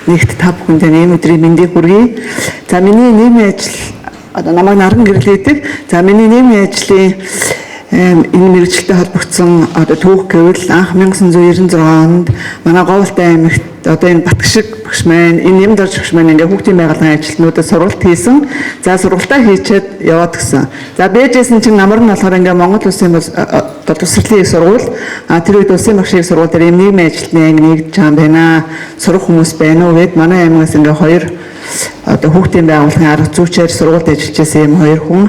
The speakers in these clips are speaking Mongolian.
Нэгт та бүхэндээ ийм өдрийн мэндийг хүргэе. За, миний нийгмийн ажил, одоо намайг Наран Гэрэл гэдэг. За, миний нийгмийн ажлын энэ мэргэжилтэй холбогдсон одоо түүх гэвэл анх 1996 онд манай Говьалтай аймагт одоо энэ Батгшиг багш маань, энэ Нямдорж багш маань ингээ хүүхдийн байгууллагын ажилтнуудад сургалт хийсэн. За, сургалтаа хийчээд яваад гисэн. За, бэжсэн чинь намар нь болохоор ингээ Монгол Улсын боловсролын их сургууль, тэр үед улсын багшийн их сургууль дээр ийм нийгмийн ажилтны анги нэгдэж байгаа юм байна. Сурах хүмүүс байна уу гэд манай аймагаас ингээ хоёр одоо хүүхдийн байгууллагын арга зүйчээр сургуульд ажиллаж байсан ийм хоёр хүн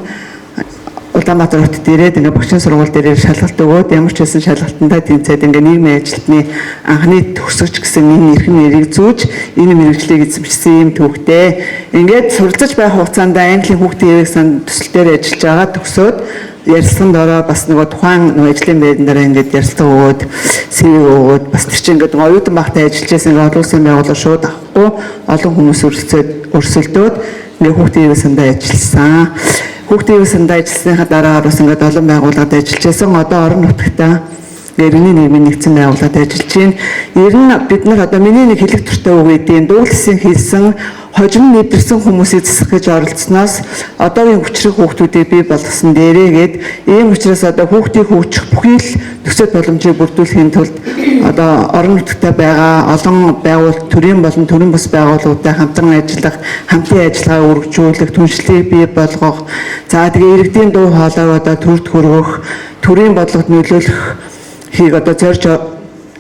Улаанбаатар хотод ирээд ингээ багшийн сургууль дээр шалгалт өгөөд, ямар ч байсан шалгалтандаа тэнцээд, ингээ нийгмийн ажилтны анхны төгсөгч гэсэн энэ эрхэм нэрийг зүүж, энэ мэргэжлийг эзэмшсэн юм түүхтэй. Ингээд суралцаж байх хугацаанд Английн хүүхдийн эвэг сан төсөл дээр ажиллаж байгаа төгсөөд, ярилцлаганд ороо бас нөгөө тухайн нөгөө ажлын байран дээр ингээд ярилцлага өгөөд, CV өгөөд, бас тэр чинь ингээд оюутан байхдаа ажиллаж байсан, ингээ олон улсын байгууллага шууд авахгүй, олон хүмүүс өрсөлдөөд өрсөлдөөд ингээ хүүхдийн эвэг сандаа ажилласан. Хүүхдийн эвэг сандаа ажилласныхаа дараа бас ингээд олон байгууллагад ажиллаж байсан. Одоо орон нутагтаа иргэний нийгмийн нэгдсэн байгууллагад ажиллаж байна. Ер нь бид нар одоо миний нэг хэлэх дуртай үг эдийн дуулсан хэлсэн хожим нэвтэрсэн хүмүүсийг засах гэж оролцсноос одоогийн хүчрэх хүүхдүүдийг бий болгосон дээрээ гээд, ийм учраас одоо хүүхдийг хөгжих бүхий л нөхцөл боломжийг бүрдүүлэхийн тулд одоо орон нутагт байгаа олон байгууллага, төрийн болон төрийн бус байгууллагуудтай хамтран ажиллах, хамтын ажиллагаа үргэлжлүүлэх, түншлэлийг бий болгох, за тэгээ иргэдийн дуу хоолойг одоо төрд хүргэх, төрийн бодлогод нөлөөлөх хийг одоо зорж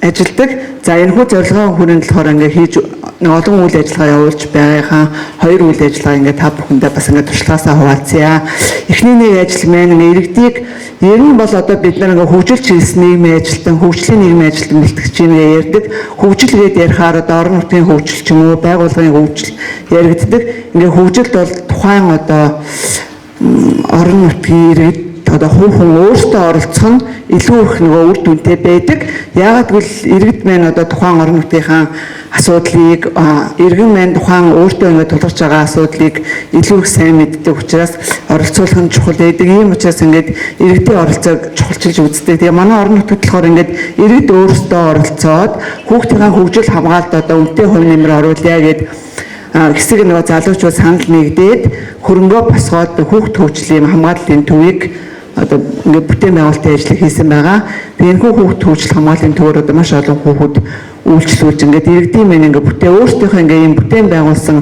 ажилдаг. За, энэ хүү зорилгын хүрээнд болохоор ингээ хийж нэг олон үйл ажиллагаа явуулж байгаагаа хоёр үйл ажиллагаа ингээ та бүхэндээ бас ингээ туршлагаасаа хуваалцъя. Эхний нэг ажил маань ингээ иргэдийг, ер нь бол одоо бид нар ингээ хөгжил чиглэсэн нийгмийн ажилтан, хөгжлийн нийгмийн ажилтан бэлтгэж юм ярьдаг. Хөгжил гээд ярихаар одоо орон нутгийн хөгжил ч юм уу, байгууллагын хөгжил яригддаг. Ингээ хөгжилд бол тухайн одоо орон нутгийн иргэд, одоо хувь хүн өөртөө оролцох нь илүү их нөгөө үр дүнтэй байдаг. Яагаад гэвэл иргэд маань одоо тухайн орон нутгийнхаа асуудлыг, иргэн маань тухайн өөртөө ингээд тулгарч байгаа асуудлыг илүү их сайн мэддэг учраас оролцуулах нь чухал байдаг. Ийм учраас ингээд иргэдийн оролцоог чухалчилж үздэг. Тэгээ манай орон нутгад болохоор ингээд иргэд өөрсдөө оролцоод хүүхдийн хөгжил хамгаалалт одоо үнэтэй хувь нэмэр оруулъя гэд хэсэг нөгөө залуучууд санал нэгдээд, хөрөнгөө босгоод хүүхд хөгжлийн хамгааллын төвийг одоо ингээд бүтээн байгуулалтын ажлыг хийсэн байгаа. Тэгээ энэ хүүхд хөгжил хамгааллын төвөөр одоо маш олон хүүхэд үйлчлүүлж, ингээд иргэдийн мэн ингээд бүтээ өөрсдийнхөө ингээд ийм бүтээн байгуулсан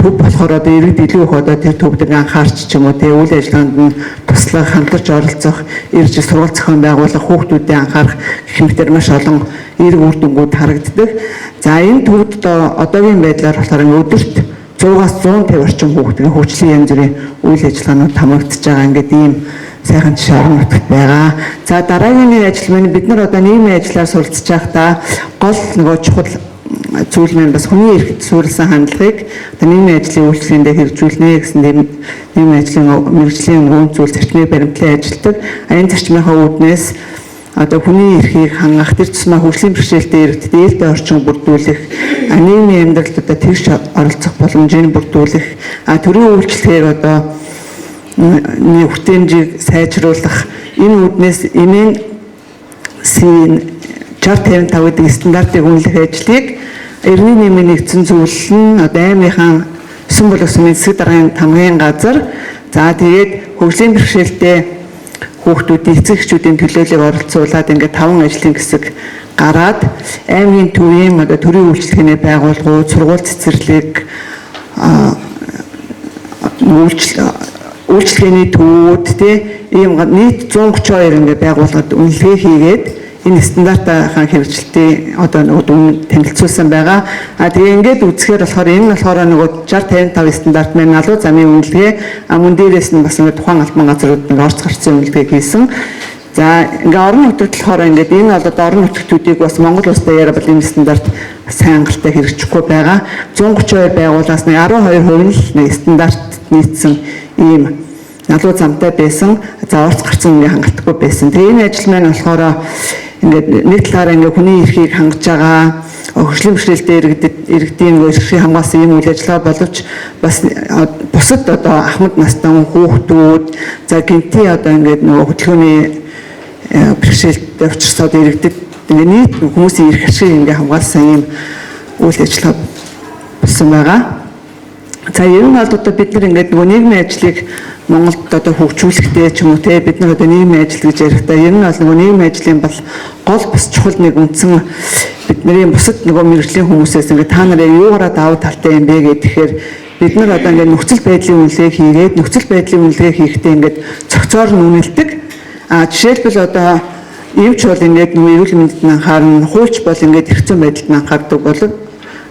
төв болохоор одоо иргэд илүү их одоо тэр төвд ингээд анхаарч ч юм уу, тэгээ үйл ажиллагаанд нь туслах, хамтарч оролцох, ирж сургалт зохион байгуулах, хүүхдүүдэд анхаарах гэх мэтэр маш олон эерэг үр дүнгууд харагддаг. За, энэ төвд одоо одоогийн байдлаар болохоор ингээд өдөрт 100-аас 150 орчим хүүхдийн хөгжлийн янз бүрийн үйл ажиллагаанууд хамрагдаж байгаа, ингээд ийм сайхан жишээ орон нутагт байгаа. За, дараагийн нэг ажил маань бид нар одоо нийгмийн ажлаар суралцж байхдаа гол нөгөө чухал зүйл маань бас хүний эрхт суурилсан хандлагыг одоо нийгмийн ажлын үйлчлэгэндээ хэрэгжүүлнэ гэсэн нийгмийн ажлын мэргэжлийн үн зүйл зарчмыг баримтлан ажилладаг. Энэ зарчмынхаа үүднээс одоо хүний эрхийг хангах, тэр тусмаа хөгжлийн бэрхшээлтэй иргэдэд ээлтэй орчин бүрдүүлэх, нийгмийн амьдралд одоо тэгш оролцох боломжийг бүрдүүлэх, төрийн үйлчлэгээр одоо нэг хүртээмжийг сайжруулах, энэ үүднээс MNC 6055 гэдэг стандартыг үнэлэх ажлыг Эрдэнэ нийгмийн нэгдсэн зөвлөл нь одоо аймгийнхаа өсөн боловсон засаг даргын тамгын газар, за тэгээд хөгжлийн бэрхшээлтэй хүүхдүүдийн эцэг эхчүүдийн төлөөллийг оролцуулаад ингээд таван ажлын хэсэг гараад, аймгийн төвийн одоо төрийн үйлчилгээний байгууллагууд, сургууль цэцэрлэг, үйлчилгээний төвүүд тий ийм нийт 132 ингээд байгууллагад үнэлгээ хийгээд, энэ стандартын хэрэгжилтийн одоо нөгөө дүн танилцуулсан байгаа. А тэгээ ингээд үзэхээр болохоор энэ нь болохоор нөгөө 60 55 стандарт маань налуу замын үнэлгээ, а мөн дээрээс нь бас ингээд тухайн албан газрууд нэг орц гарцын үнэлгээ хийсэн. За, ингээ орон нутагт болохоор ингээд энэ бол одоо орон нутгуудыг бас Монгол улстай яриа бол энэ стандарт сайн хангалттай хэрэгжихгүй байгаа. 132 байгууллагаас нэг 12% нь л нэг стандарт нийцсэн ийм налуу замтай байсан. За, орц гарцсан ингээ хангалтгүй байсан. Тэгээ энэ ажил маань болохоор ингээд нэг талаараа ингээ хүний эрхийг хангаж байгаа, хөгжлийн бэрхшээлтэй иргэдэд, иргэдийн эрхийг хамгаалсан ийм үйл ажиллагаа боловч бас бусад одоо ахмад настай хүүхдүүд, за гинти одоо ингээд нөгөө хөдөлгөөний бэрхшээлтэй учирсаад иргэдэд, ингээ нийт хүмүүсийн эрх ашиг ингээ хамгаалсан ийм үйл ажиллагаа авсан байгаа. За, ер нь бол одоо бид нар ингээд нөгөө нийгмийн ажлыг Монголд одоо хөгжүүлэхдээ ч юм уу те, бид нар одоо нийгмийн ажил гэж ярихдаа ер нь бол нөгөө нийгмийн ажлын бол гол бас чухал нэг үндсэн, бидний бусад нөгөө мэргэжлийн хүмүүсээс ингээд та нарыг юугаараа давуу талтай юм бэ гэхээр бид нар одоо ингээд нөхцөл байдлын үнэлгээ хийгээд, нөхцөл байдлын үнэлгээ хийхдээ ингээд цогцоор нь үнэлдэг. А жишээлбэл, одоо эмч бол ингээд нөгөө эрүүл мэндэд нь анхаарна, хуульч бол ингээд эрх зүйн байдалд нь анхаардаг болов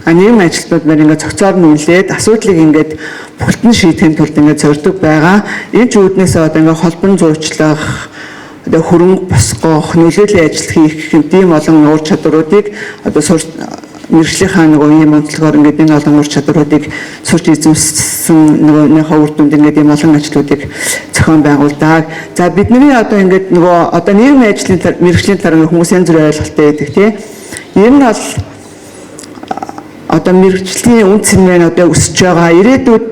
а нийгмийн ажилтнууд маань ингээд цогцоор нь үнэлээд, асуудлыг ингээд бүгд нь шийдэхин тулд ингээд зорддог байгаа. Энэ ч үүднээс одоо ингээд холбон зуучлах, одоо хөрөнгө босгох, нөлөөллийн ажил хийх гэх тийм олон ур чадваруудыг одоо сурч, мэргэжлийнхээ нөгөө ийм онцлогоор ингээд энэ олон ур чадваруудыг сурч эзэмшсэн нөгөөнийхөө үр дүнд ингээд ийм олон ажлуудыг зохион байгуулдаг. За, бидний одоо ингээд нөгөө одоо нийгмийн ажлын мэргэжлийн талаар хүмүүс янз бүрийн ойлголттой байдаг, тий. Ер нь бол одоо мэргэжлийн үнэ цэн маань одоо өсөж байгаа. Ирээдүйд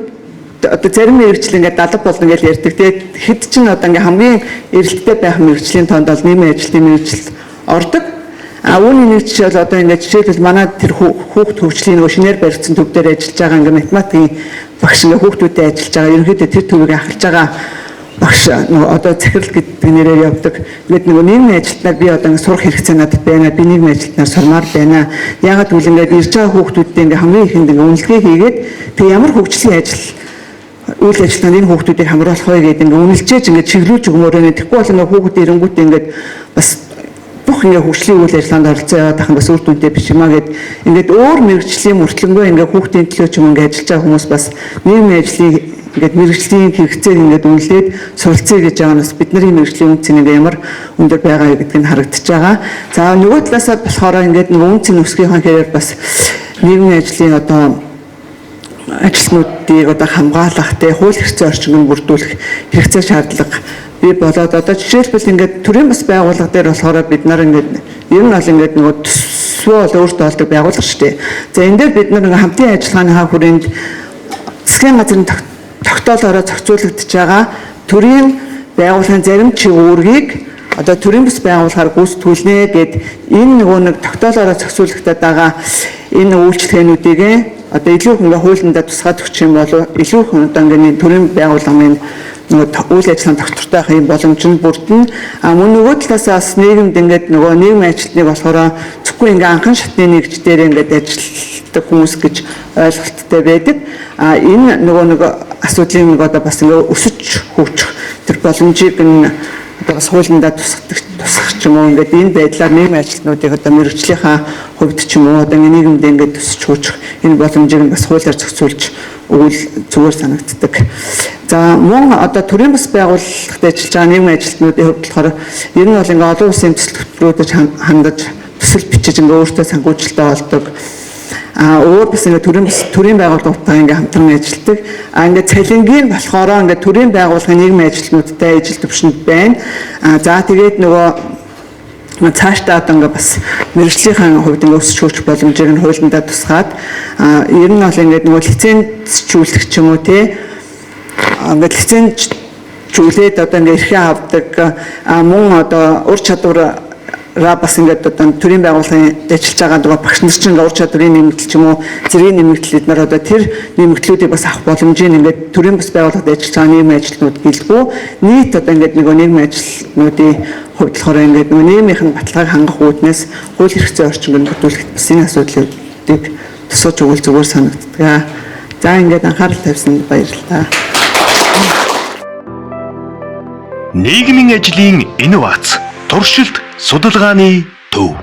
одоо зарим мэргэжил ингээд алга болно гэж ярьдаг. Тэгээд хэд чинь одоо ингээд хамгийн эрэлттэй байх мэргэжлийн тоонд бол нийгмийн ажилтны мэргэжил ордог. А үүний нэг жишээ бол одоо ингээд жишээлбэл манай тэр хүүхд хөгжлийн нөгөө шинээр баригдсан төв дээр ажиллаж байгаа ингээд математикийн багш, ингээд хүүхдүүдэд ажиллаж байгаа. Ерөнхийдөө тэр төвийг ахалж байгаа багш нөгөө одоо захирал гэдэг нэрээр явдаг. Ингээд нөгөө нийгмийн ажилтнаар би одоо ингээд сурах хэрэгцээ надад байна. Би нийгмийн ажилтнаар сурмаар байна. Яагаад гэвэл ингээд ирж байгаа хүүхдүүдтэй ингээд хамгийн эхэнд ингээд үнэлгээ хийгээд, тэг ямар хөгжлийн ажил үйл ажиллагаанд энэ хүүхдүүдийг хамруулах вэ гэдэг ингээд үнэлжээж ингээд чиглүүлж өгмөр байна. Тэгэхгүй бол ингээд хүүхэд ирэнгүүтээ ингээд бас бүх ингээд хөгжлийн үйл ажиллагаанд оролцоо яваад байх нь бас үр дүнтэй биш юм а гэд, ингээд өөр мэргэжлийн мөртлөнгөө ингээд хүүхдийн төлөө ч юм ингээд ажиллаж байгаа хүмүүс бас нийгмийн ажлын ингээд мэргэжлийн хэрэгцээг ингээд үнэлээд суралцъя гэж байгаа нь бас бидний мэргэжлийн үнэ цэн ингээд ямар өндөр байгаа гэдг нь харагдаж байгаа. За, нөгөө талаасаа болохоор ингээд нөгөө үнэ цэн өсгийнхаа хэрээр бас нийгмийн ажлын одоо ажилтнуудыг одоо хамгаалах, те, хууль эрх зүйн орчинг бүрдүүлэх хэрэгцээ шаардлага бий болоод, одоо жишээлбэл ингээд төрийн бас байгууллага дээр болохоор бид нар ингээд ер нь бол ингээд нөгөө төсвөө бол өөртөө олдог байгууллага шүү дээ. За, энэ дээр бид нар ингээд хамтын ажиллагааныхаа хүрээнд засгийн газрын тогтоолоороо зохицуулагдаж байгаа төрийн байгууллагын зарим чиг үүргийг одоо төрийн бас байгууллагаар гүйцэтгүүлнэ гэд, энэ нөгөө нэг тогтоолоороо зохицуулагдаад байгаа энэ үйлчилгээнүүдийг одоо илүү их ингээ хуулиндаа тусгаад өгчих юм бол илүү их одоо ингээ төрийн байгууллагын нөгөө үйл ажиллагаанд тогтвортой байх юм боломж нь бүрдэнэ. А мөн нөгөө талаас бас нийгэмд ингээд нөгөө нийгмийн ажилтныг болохоор зөвхөн ингээ анхан шатны нэгж дээр ингээд ажилладаг хүмүүс гэж ойлголттой байдаг. А энэ нөгөө нэг асуудлын нэг одоо бас ингээ өсөж хөгжих тэр боломжийг нь одоо бас хуулиндаа тусгадаг, тусгах ч юм уу, ингээд энэ байдлаар нийгмийн ажилтнуудыг одоо мэргэжлийнхээ хувьд ч юм уу одоо ингээ нийгэмд ингээд өсөж хөгжих энэ боломжийг нь бас хуулиар зохицуулж өгвөл зүгээр санагддаг. За, мөн одоо төрийн бас байгууллагад ажиллаж байгаа нийгмийн ажилтнуудын хувьд болохоор ер нь бол ингээ олон улсын төсөл хөтөлбөрүүдэд хандаж, төсөл бичиж, ингээ өөртөө санхүүжилттэй болдог. А өөр бас ингээ төрийн байгууллагуудтай ингээ хамтран ажилладаг. А ингээ цалингийн болохоор ингээ төрийн байгууллагын нийгмийн ажилтнуудтай ижил түвшинд байна. А за, тэгээд нөгөө цаашдаа одоо ингээ бас мэргэжлийнхээ хувьд ингээ өсөж хөгжих боломжийг нь хуулиндаа тусгаад, ер нь бол ингээд нөгөө лицензжүүлэх ч юм уу, те, ингээд лицензжүүлээд одоо ингээ эрхээ авдаг, мөн одоо ур чадвараа бас ингээд одоо төрийн байгууллагын ажиллаж байгаа нөгөө багш нар чинь ингээ ур чадварын нэмэгдэл ч юм уу, зэргийн нэмэгдэл эднэр одоо тэр нэмэгдлүүдийг бас авах боломжийг ингээд төрийн бас байгууллагад ажиллаж байгаа нийгмийн ажилтнууд гэлгүй нийт одоо ингээд нөгөө нийгмийн ажилтнуудын хувьд болохоор ингээд нөгөө нийгмийнх нь баталгааг хангах үүднээс хууль эрх зүйн орчинг бүрдүүлэхэд бас энэ асуудлыг тусгаж өгвөл зүгээр санагддаг. За, ингээд анхаарал тавьсанд баярлалаа. Нийгмийн ажлын инновац, туршилт судалгааны төв.